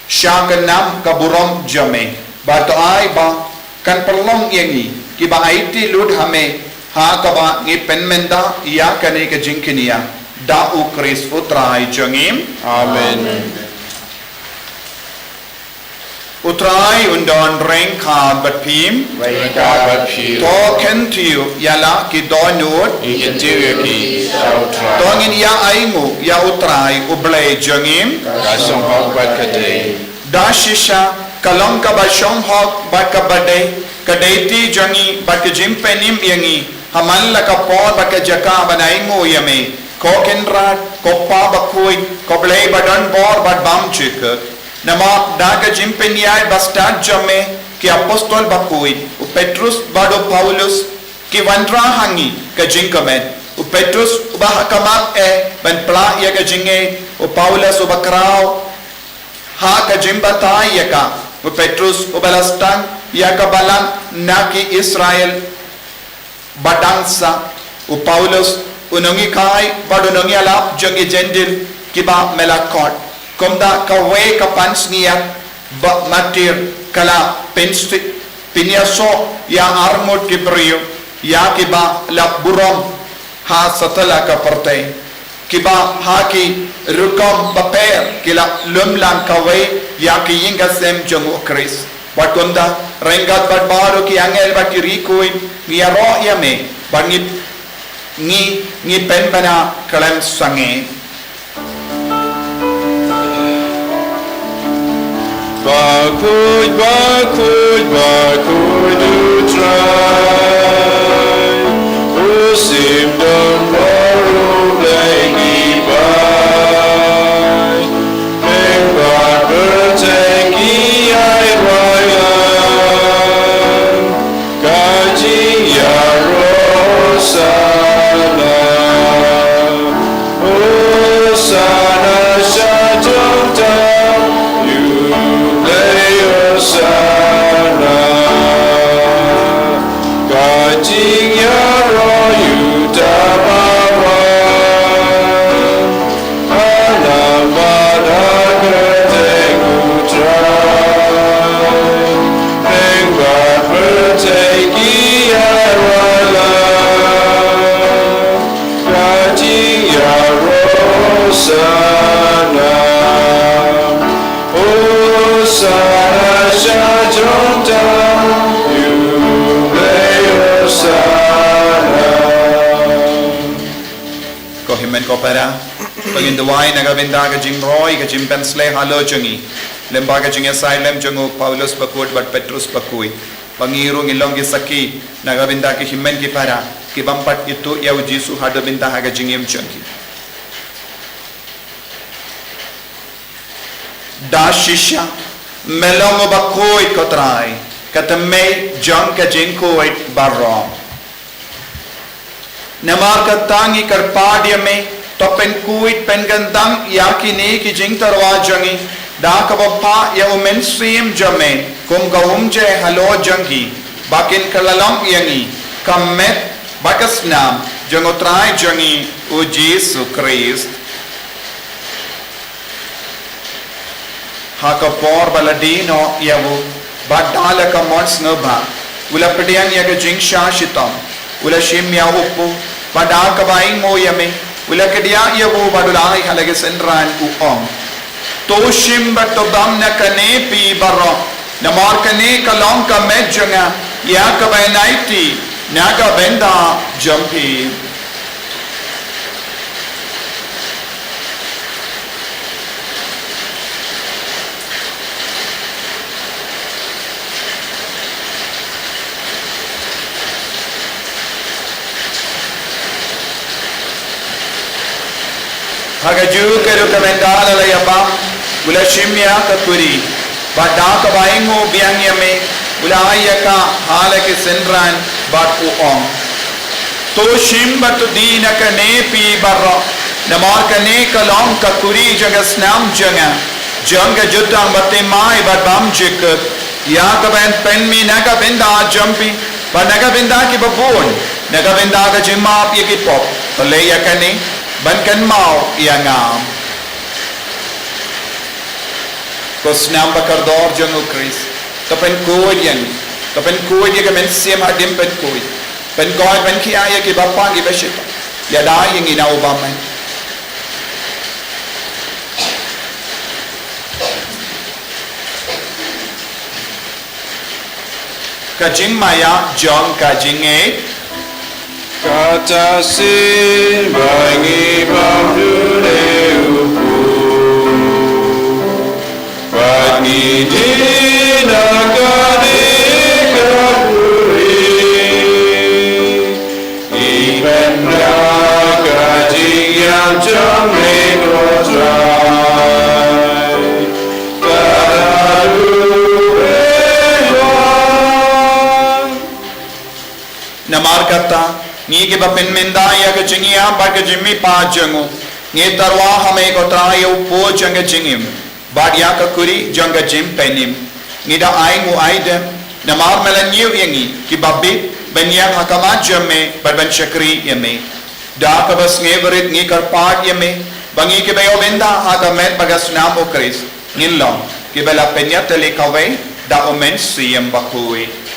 sha ka nam ka burom jong me. Bad to ai ba kan pynlong ïa ngi kiba aiti lut ha me ha kaba ngi pynmynta ïa kane ka jingkñia da U Khrist U Trai jong ngi. Amen. U Trai un don ryngkat bad phi. Ryngkat bad phi. To kyntiew ïa la ki dohnud. Ngi kyntiew ïa ki sha U Trai. To ngin ïa ainguh ïa U Trai U Blei jong ngi. Ka shong hok bad ka dei. Da shisha ka long kaba shong hok bad kaba dei ka dei ti jong ngi bad ka jingpynim ïa ngi ha man la ka por bad ka jaka ban ainguh ïa me, ko Kynrad, ko Kpa bakhuid, ko Blei ba don bor bad bymjukut. Namar da ka jingpynïaid bastad jong me ki apostol bakhuid, u Petrus bad u Paulus, ki wanrah ha ngi ka jingkmen. U Petrus uba ha khmat eh ban pla ïa ka jingngeit, u Paulus uba khraw ha ka jingbatai ïa ka, u Petrus uba la sdang ïa ka balang na ki Israel ba dang sah, u Paulus u nonghikai bad u nongïalap jong ki Jentil kiba me la khot. Kumta kawei ka pansngiat ba martir ka la pynsi-, pynïasoh ïa arngut ki briew ïa kiba la burom ha satlak ka pyrthei, kiba ha ki rukom bapher ki la lum lang kawei ïa ki ïing ki sem jong u Khrist. Bad kumta ryngkat bad baroh ki angel bad ki riewkhuid ngi ïaroh ïa me bad ngi, ngi, ngi pynbna khlem sangeh. Bakhuid, bakhuid, bakhuid U Trai. U shim don baroh U Blei ngi bai. Pynban pyrthei ki ailad. Ka jingïaroh Hosana. Hosana sha jong ta, U Blei Hosana. Ka jingïaroh ïa uta uba wan. Halang bad ha kyrteng U Trai. Pynban pyrthei ki ailad. Ka jingïaroh Hosana. Hosana sha jong ta, U Blei Hosana. Ko hynmen ko para, to ngin duwai na ka bynta ka jingroi ka jingpynshlei halor jong ngi, lem bad ka jingïasaid lem jong u Paulus bakhuid bad Petrus bakhuid, ba ngi ruh ngin long ki sakhi na ka bynta ki hynmen ki para ki bym pat ithuh ïa U Jisu haduh mynta ha ka jingim jong ki. Da shisha, me long uba khuid ko Trai, ka tymmen jong ka jingkhuid baroh. Namar kata ngi kyrpad ïa me, to pynkhuid pynkyntang ïa kine ki jingtyrwa jong ngi, da kaba phah ïa U Mynsiem jong me kum ka umjai halor jong ki, ba kin kylla long ïa ngi ka met bad ka snam jong U Trai jong ngi U Jisu Khrist. Ha ka por ba la die noh ïa u, bad da la ka mon sngewbha, u la pdiang ïa ka jingshah shitom, u la shim ïa u pu, bad da kaba ainguh ïa me, u la kdiah ïa u bad u la ai ha la ki synran, u ong: To shim bad to bam na kane phi baroh, namar kane ka long ka met jong nga, ïa kaba yn aiti na ka bynta jong phi. Ha kajuh ka ruh ka mynta la la ïa bam, u la shim ïa ka kuri, bad da kaba ainguh biang ïa me, u la ai ïa ka ha la ki synran bad u ong: To shim bad to die na kane phi baroh, namar kane ka long ka kuri jong ka snam jong nga, jong ka jutang baptismai bad bymjukut, ïa kaba yn pynmih na ka bynta jong phi bad na ka bynta kiba bun, na ka bynta ka jingmap ïa ki pop. To leh ïa kane ban kynmaw ïa nga. Ko snam ba kordor jong U Khrist, to pynkhuid ïa ngi, to pynkhuid ïa ka mynsiem hadien pynkhuid, pynkoit pynkhia ïa kiba pang kiba shitom, ïada ïa ngi na u bymman. Ka jingmaïa jong ka jingngeit. Kata shisien ba ngi bam dune u pu, ba ngi die na kane ka kuri, ngi pynbna ka jingïam jong me ko Trai. Namar kata, ngi kiba pynmynta ïa ka jingïap bad ka jingmihpat jong u, ngi tyrwa ha me ko Trai ïa u pu jong ka jingim, bad ïa ka kuri jong ka jingpynim. Ngi da ainguh aidem, namar me la ñiew ïa ngi kiba bit ban ïeng ha khmat jong me bad ban shakri ïa me. Da kaba sngewrit ngi kyrpad ïa me, ba ngi kiba ïoh bynta ha ka met bad ka snam U Khrist, ngin long kiba la pynïatylli kawei da U Mynsiem Bakhuid.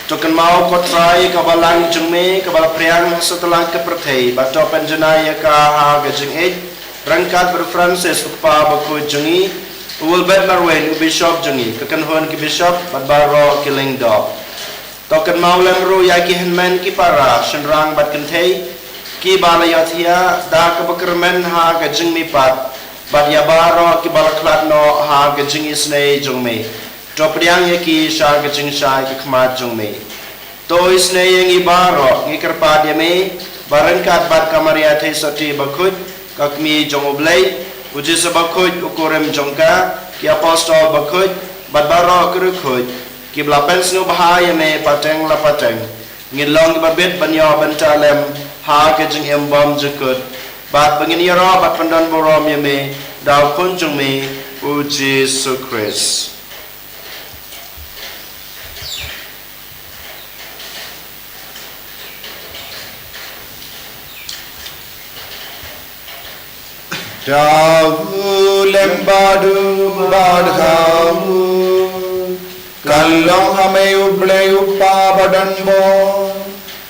To kynmaw ko Trai ka balang jong me kaba la phriang ha satlak ka pyrthei, bad to pynjanai ïa ka ha ka jingïeit, ryngkat bad u Francis u kpa bakhuid jong ngi, u Wilbert Marwein u bishop jong ngi, ka kynhun ki bishop bad baroh ki lyngdoh. To kynmaw lem ruh ïa ki hynmen ki para, shynrang bad kynthei, kiba la ïohthiah da kaba kyrmen ha ka jingmihpat, bad ïa baroh kiba la khlad noh ha ka jingisynei jong me. To pdiang ïa ki sha ka jingshai ka khmat jong me. To isynei ïa ngi baroh, ngi kyrpad ïa me, ba ryngkat bad ka Maria Theisotti bakhuid, ka kmie jong U Blei, U Jisu bakhuid, u kurim jong ka, ki apostol bakhuid, bad baroh ki riewkhuid, kiba la pynsngewbha ïa me pateng la pateng. Ngin long kiba bit ban ïoh bynta lem ha ka jingim bymjukut, bad ba ngin ïaroh bad pyndon burom ïa me da U Khun jong me, U Jisu Khrist. Da u lem bad u bad ha u, kan long ha me U Blei U Kpa badonbor,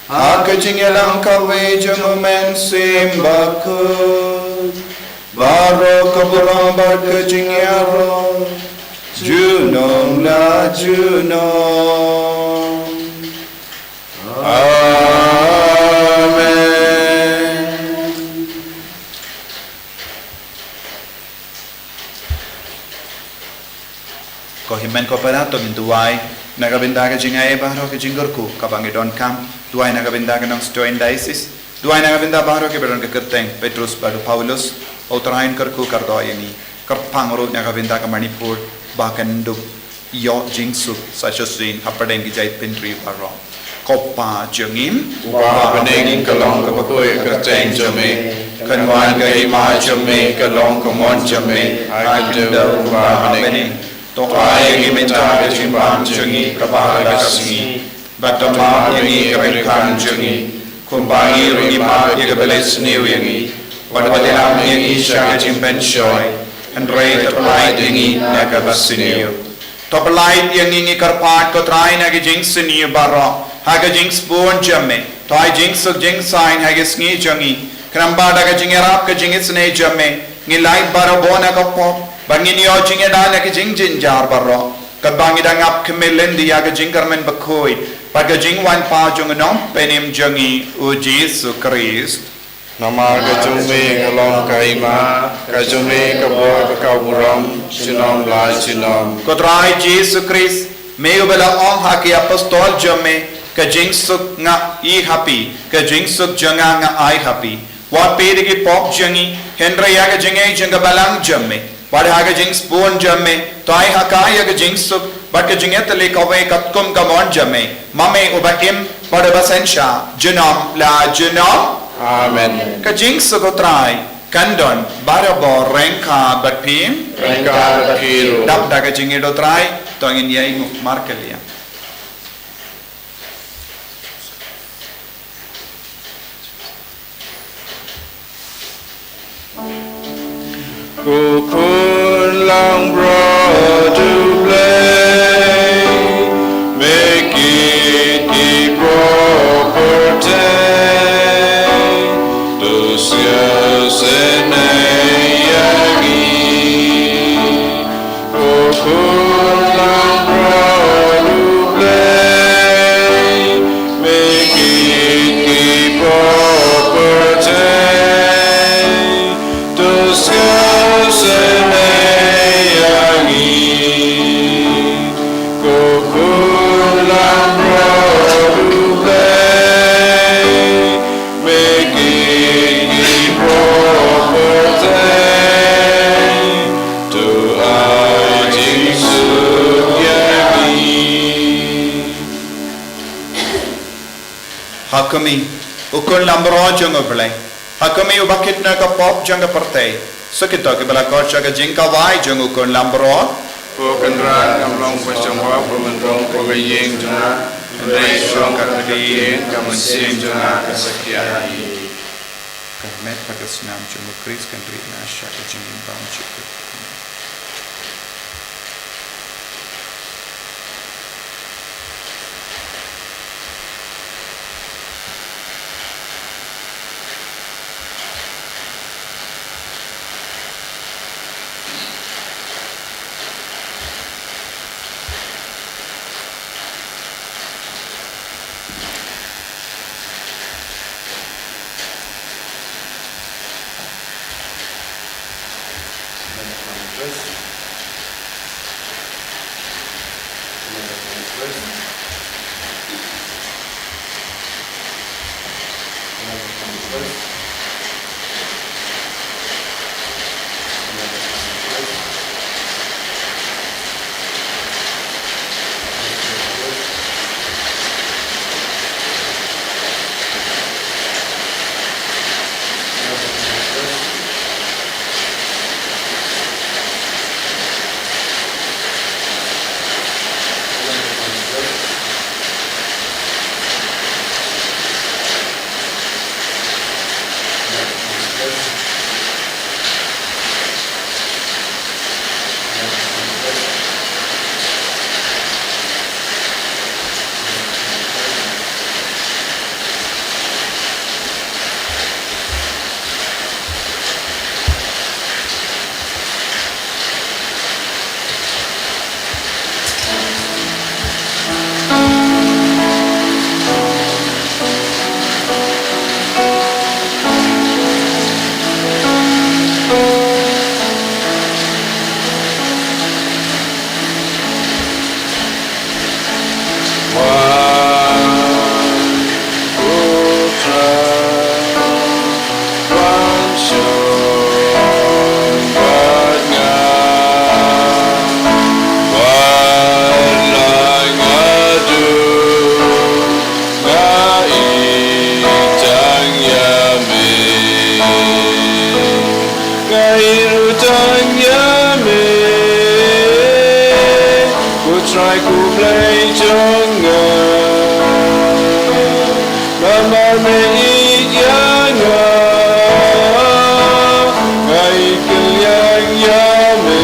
ha ka jingïalang kawei jong U Mynsiem Bakhuid, baroh ka burom bad ka jingïaroh, junom la junom. Amen. Ko hynmen ko para, to ngin duwai na ka bynta ka jingai baroh, ka jingkyrkhu kaba ngi donkam. Duwai na ka bynta ka Nongstoiñ Diocese. Duwai na ka bynta baroh kiba don ka kyrteng Petrus bad u Paulus. U Trai un kyrkhu kyrdoh ïa ngi. Kyrpang ruh na ka bynta ka Manipur ba kan dup ïoh jingsuk sa shisien hapdeng ki jaitbynriew baroh. Ko Pa jong ngi, uba ha bneng, ka long kaba khuid ka kyrteng jong me, kan wan ka hima jong me, ka long ka mon jong me ha ka khyndew kumba ha bneng. To ai ïa ngi mynta ka jingbam jong ngi kaba ha ka sngi, bad to map ïa ngi ka bynkan jong ngi, kumba ngi ruh ngi map ïa kiba leh sniew ïa ngi, bad wat ïalam ïa ngi sha ka jingpynshoi, hynrei to pynlait ïa ngi na kaba sniew. To pynlait ïa ngi, ngi kyrpad ko Trai, na ka jingsniew baroh ha ka jingsbun jong me. To ai jingsuk jingsaiñ ha ka sngi jong ngi, khnang ba da ka jingïarap ka jingisynei jong me, ngin lait barabor na ka pop, bad ngin ïoh jingïada na ka jingjynjar baroh, katba ngi dang ap khmih lynti ïa ka jingkyrmen bakhuid bad ka jingwan pat jong u Nongpynim jong ngi, u Jisu Khrist. Namar ka jong me ka long ka hima, ka jong me ka bor, ka burom, junom la junom. Ko Trai Jisu Khrist, me uba la ong ha ki apostol jong me, ka jingsuk nga ai ha phi, ka jingsuk jong nga nga ai ha phi. Wat peit ïa ki pop jong ngi, hynrei ïa ka jingaiei jong ka balang jong me. Bad ha ka jingsbun jong me, to ai ha ka ïa ka jingsuk bad ka jingïatylli kawei katkum ka mon jong me, ma me uba im bad uba synshar junom la junom. Amen. Ka jingsuk u Trai kan don barabor ryngkat bad phi. Ryngkat bad phi ruh. Dap da ka jingïeit u Trai, to ngin ïainguh markylliang. Ko Khun langbrot U Blei, me kit ki pop pyrthei, to sngewsynei ïa ngi. Ko Khun langbrot U Blei, me kit ki pop pyrthei, to sngewsynei ïa ngi. Ko Khun langbrot U Blei, me kit ki pop pyrthei, to ai jingsuk ïa ngi. Ha khmih, U Khun langbrot jong U Blei. Ha khmih, uba kit na ka pop jong ka pyrthei. Sa kito kiba la khot sha ka jingkawei jong U Khun langbrot. Ko Kynrad, ngam long ba shong wah ba men rung ha ka ïing jong nga, hynrei shu ong katto katne ktien, ka mynsiem jong nga kan sa khia hi. Ka met bad ka snam jong U Khrist kan rieh na sha ka jingim bymjukut. Nga ïeit ruh tang ïa me, ko Trai ko Blei jong nga. Namar me ïeit ïa nga, nga ïeit kylliang ïa me.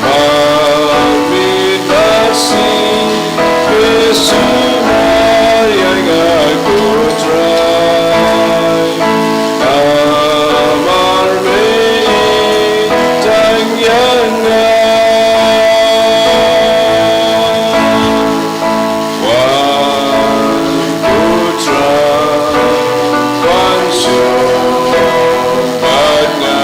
Mar miet mar shi, me sumar ïa nga ko Trai. Namar me ïeit tang ïa nga. Wan ko Trai, wan shong bad nga.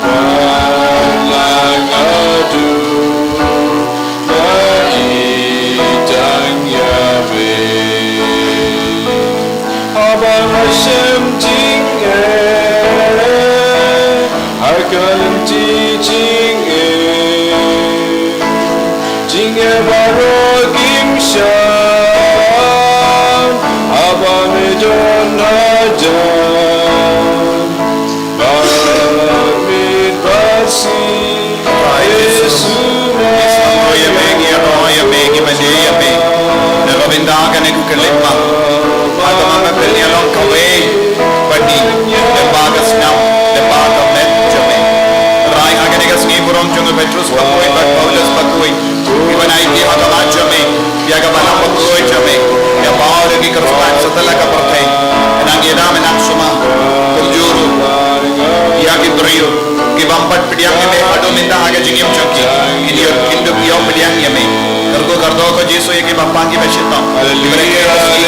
Wan lang haduh, nga ïeit tang ïa me. Haba nga shem jingeh ha ka lynti jingeh, jingeh baroh kim shah haba me don hajan. Ba miet ba shi, Trai Jisu, Jisu, ïa me, ngi ïaroh ïa me, ngi mane ïa me. Na ka bynta kane ka khyllipmat, ha kaba me pynïaid long kawei pat ngi, lyngba ka snam, lyngba ka met jong me. Trai, ha kane ka sngi burom jong u Petrus bakhuid bad Paulus bakhuid, ngi wan aiti ha khmat jong me, ïa ka balang bakhuid jong me, ïa baroh ki kyrpang satlak ka pyrthei. Nang ïada me nang sumar, kumjuh ruh ïa ki briew ki bym pat pdiang ïa me haduh mynta ha ka jingim jong ki, kin ïoh, kin dup ïoh pdiang ïa me. Kyrkhu kyrdoh ko Jisu ïa kiba pang kiba shitom, kiba rakhe ka sngi,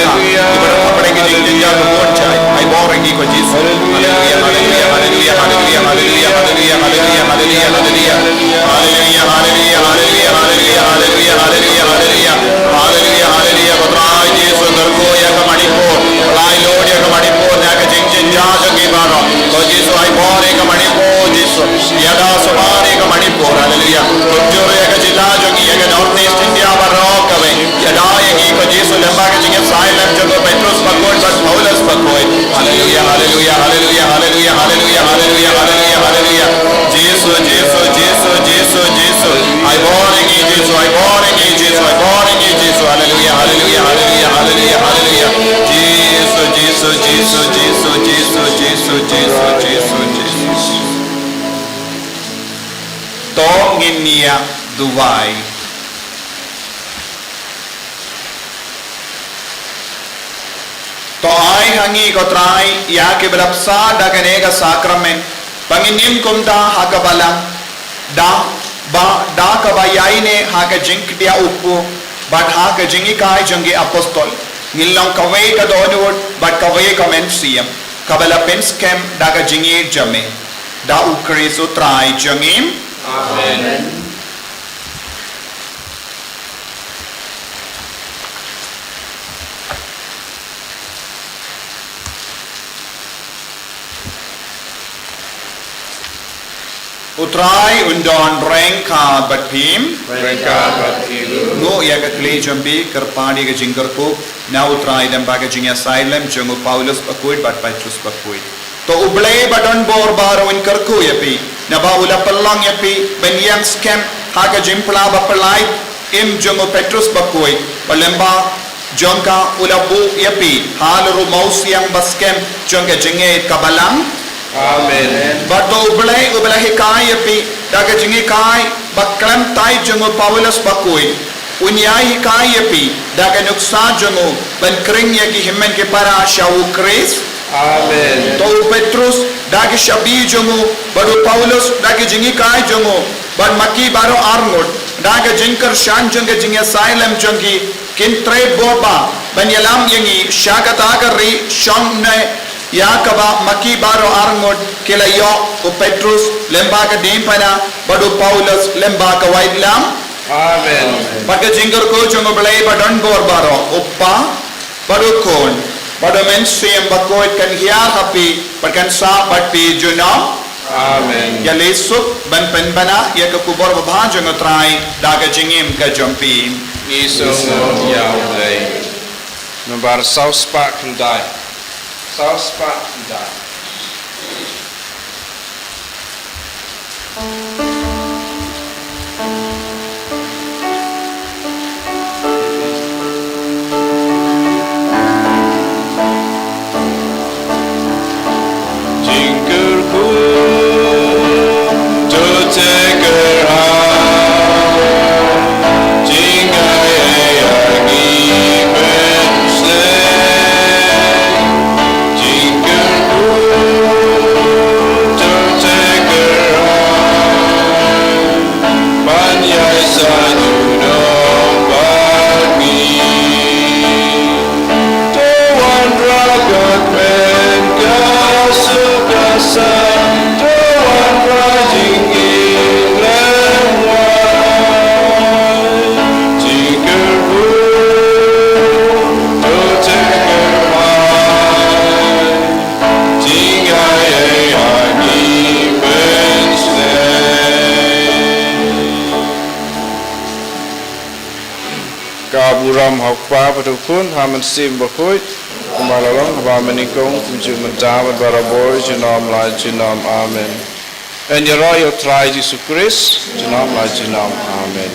kiba rakhe ka jingjynjar ka bun jait. Ai bor ïa ki ko Jisu. Haleluya, haleluya, haleluya. Haleluya, haleluya, haleluya. Haleluya, haleluya, haleluya, haleluya. Haleluya, haleluya. Ko Trai Jisu, kyrkhu ïa ka Manipur. Lai lut ïa ka Manipur na ka jingjynjar jong ki baroh. Ko Jisu, ai bor ïa ka Manipur, Jisu. Ïada sumar ïa ka Manipur. Haleluya. Kumjuh ïa ka jylla jong ngi, ïa ka North East India baroh kawei. Ïada ïa ngi ko Jisu lyngba ka jingïasaid lem jong u Petrus bakhuid bad Paulus bakhuid. Haleluya, haleluya, haleluya. Jisu, Jisu, Jisu, Jisu, Jisu. Ai bor ïa ngi Jisu, ai bor ïa ngi Jisu, ai bor ïa ngi Jisu. Haleluya, haleluya, haleluya, haleluya, haleluya. Jisu, Jisu, Jisu, Jisu. To ngin ïa duwai. To ai ha ngi ko Trai ïa ki ba la bsa da kane ka sakramen, ba ngin im kumta ha ka balang, da ba da kaba ïaineh ha ka jingkdiah u pop bad ha ka jinghikai jong ki apostol, ngin long kawei ka dohnud bad kawei ka mynsiem, kaba la pynskhem da ka jingïeit jong me. Da u Khrist u Trai jong ngi. Amen. U Trai un don ryngkat bad phi. Ryngkat bad phi ruh. Nguh ïa ka khlieh jong phi, kyrpad ïa ka jingkyrkhu na u Trai lyngba ka jingïasaid lem jong u Paulus bakhuid bad Petrus bakhuid. To u Blei ba don bor baroh un kyrkhu ïa phi, naba u la pynlong ïa phi ban ïeng skhem ha ka jingphla ba pynlait im jong u Petrus bakhuid, bad lyngba jong ka u la buh ïa phi halor u mawsiang ba skhem jong ka jingngeit ka Balang. Amen. Bad to u Blei uba la hikai ïa phi da ka jinghikai ba khlem thait jong u Paulus bakhuid, un ïai hikai ïa phi da ka nuksa jong u ban khring ïa ki hynmen ki para sha u Khrist. Amen. To u Petrus da ki shabi jong u, bad u Paulus da ki jinghikai jong u, bad ma ki baroh arngut da ka jingkyrshan jong ka jingïasaid lem jong ki, kin trei bor bha ban ïalam ïa ngi sha kata ka ri shong ne ïa kaba ma ki baroh arngut ki la ïoh, u Petrus lyngba ka diengphna bad u Paulus lyngba ka waitlam. Amen. Bad ka jingkyrkhu jong u Blei ba don bor baroh, u Kpa bad u Khun bad u Mynsiem Bakhuid kan hiar ha phi bad kan sah bad phi junom. Amen. Ïaleh suk ban pynbna ïa ka khubor babha jong u Trai da ka jingim ka jong phi. Ngi sngewbha ïa u Blei. Nambar saw spah khyndai. Saw spah khyndai. Jingkyrkhu to te kyrhai, jingai ei ha ngi mynsiem. Jingkyrkhu to te kyrhai, ban ïai sa junom bad ngi. To wanrah ka kmen ka suk ka san, to wanrah jingim lem wai. Jingkyrkhu to te kyrhai, jingai ei ha ngi mynsiem. Ka burom ha u Kpa bad u Khun, ha u Mynsiem Bakhuid, kumba la long ha ba mynnyngkong, kumjuh mynta bad barabor, junom la junom. Amen. Yn ïaroh ïa u Trai Jisu Khrist, junom la junom. Amen.